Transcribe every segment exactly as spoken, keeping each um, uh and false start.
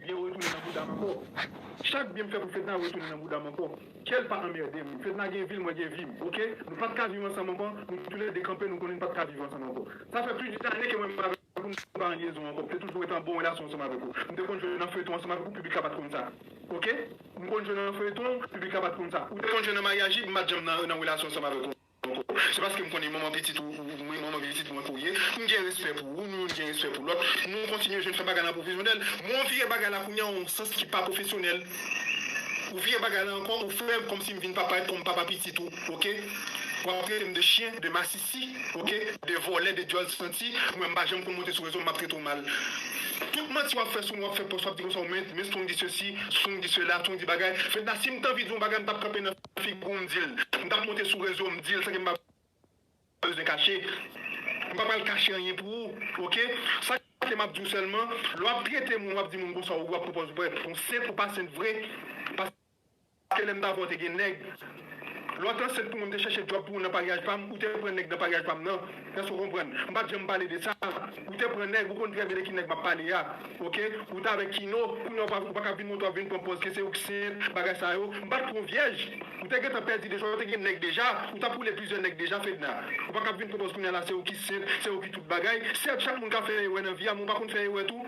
byen retounen nan bouda m ankò. Chak byen m fè pou Fedna retounen nan bouda m ankò. Kè l pa anmède m. Fedna gen vi l, mwen gen vi m, oke? Nou pa t ka viv ansanm ankò, nou toulède kanpe, nou konnen n pa t ka viv ansanm ankò. Sa fè plis de ane ke mwen avèk ou, nou pa an lyezon ankò. M te toujou rete an bon relasyon ansanm avèk ou. M te konn jwe nan feyton ansanm avèk ou, piblik la pa t konn sa. Oke? M konn jwe nan feyton, piblik la pa t konn sa. Ou te konn jwe nan maryaj, m pa t janm nan, nan relasyon ansanm avèk ou. Se paske m konnen manman pitit ou, ou, ou manman pitit mwen ke w ye. M gen respè pou ou, nou youn gen respè pou lòt. Nou kontinye jwenn fè bagay nan pwofesyonèl. Men w vire bagay la kounye a yon sans ki pa pwofesyonèl. Ou vire bagay la ankò, ou fè kòmsi m vin pa parèt kòm papa pitit ou, oke? W ap trete m de chyen, de masisi, oke? De vòlè, de dyòl santi. Mwen, m pa janm konn monte sou rezo, m ap trete w mal. Tout manti w ap fè sou mwen, w ap fè pòs, w ap di konsa, men, men Strong di sesi, Strong di sela, Strong di bagay. Fedna, si m t anvi di yon bagay, m t ap kanpe nan figi w, m di l. M t ap monte sou rezo, m di l, san ke m pa bezwen kache. M pa pral kache anyen pou ou, oke? Sa ke m ap di w sèlman, lè w ap trete moun, w ap di moun konsa, ou ap pran pòz ou prè. Ou sent, ou pa sent vre. Paske lè m t avè w, te gen nèg. Lè w te ansent pou mwen, m te chèche djòb pou ou nan paryaj pa m, ou te pran nèg nan paryaj pa m nan. Èske w konprann? M pa t janm pale de sa. Ou te pran nèg, ou konn trè byen de ki nèg m ap pale a. Oke? Ou t avèk Kino, kounye a ou pa, ou pa ka vin montre w ap vin pran pòz ke se ou ki sent, bagay sa yo. M pa t pran w vyèj. Ou te gentan pèdi deja, ou te gen nèg deja, ou t ap woule plizyè nèg deja, Fedna. Ou pa ka vin pran pòz kounye a la, se ou ki sent, se ou ki tout bagay. Sèt, chak moun ka fè erè nan vi a, men ou pa konn fè erè tou.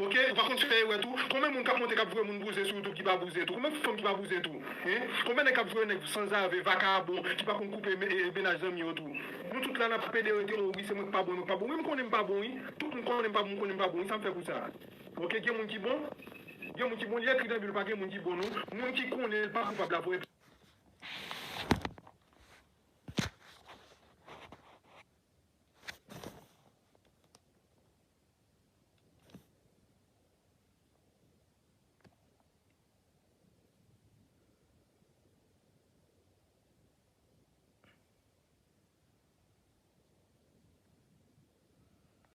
Oke? Ou pa konn fè erè tou. Konbyen moun k ap monte k ap voye moun bouzen sou YouTube ki pa bouzen tou? Konbyen fanm ki pa bouzen tou? Hein? Konbyen nèg k ap voye nèg sanzave, vakabon, ki pa konn koupe me- e- mennaj zanmi yo tou? Nou tout la n ap pede rete, o wi, se mwen k pa bon, mwen k pa bon. Wi, m konnen m pa bon, wi. Tout moun konnen m pa bon, m konnen m pa bon, wi. Sa m fè pou sa? Oke, gen moun ki bon? Gen moun ki bon, li ekri nan Bib, pa gen moun ki bon, non. Moun ki konnen l pa koupab la voye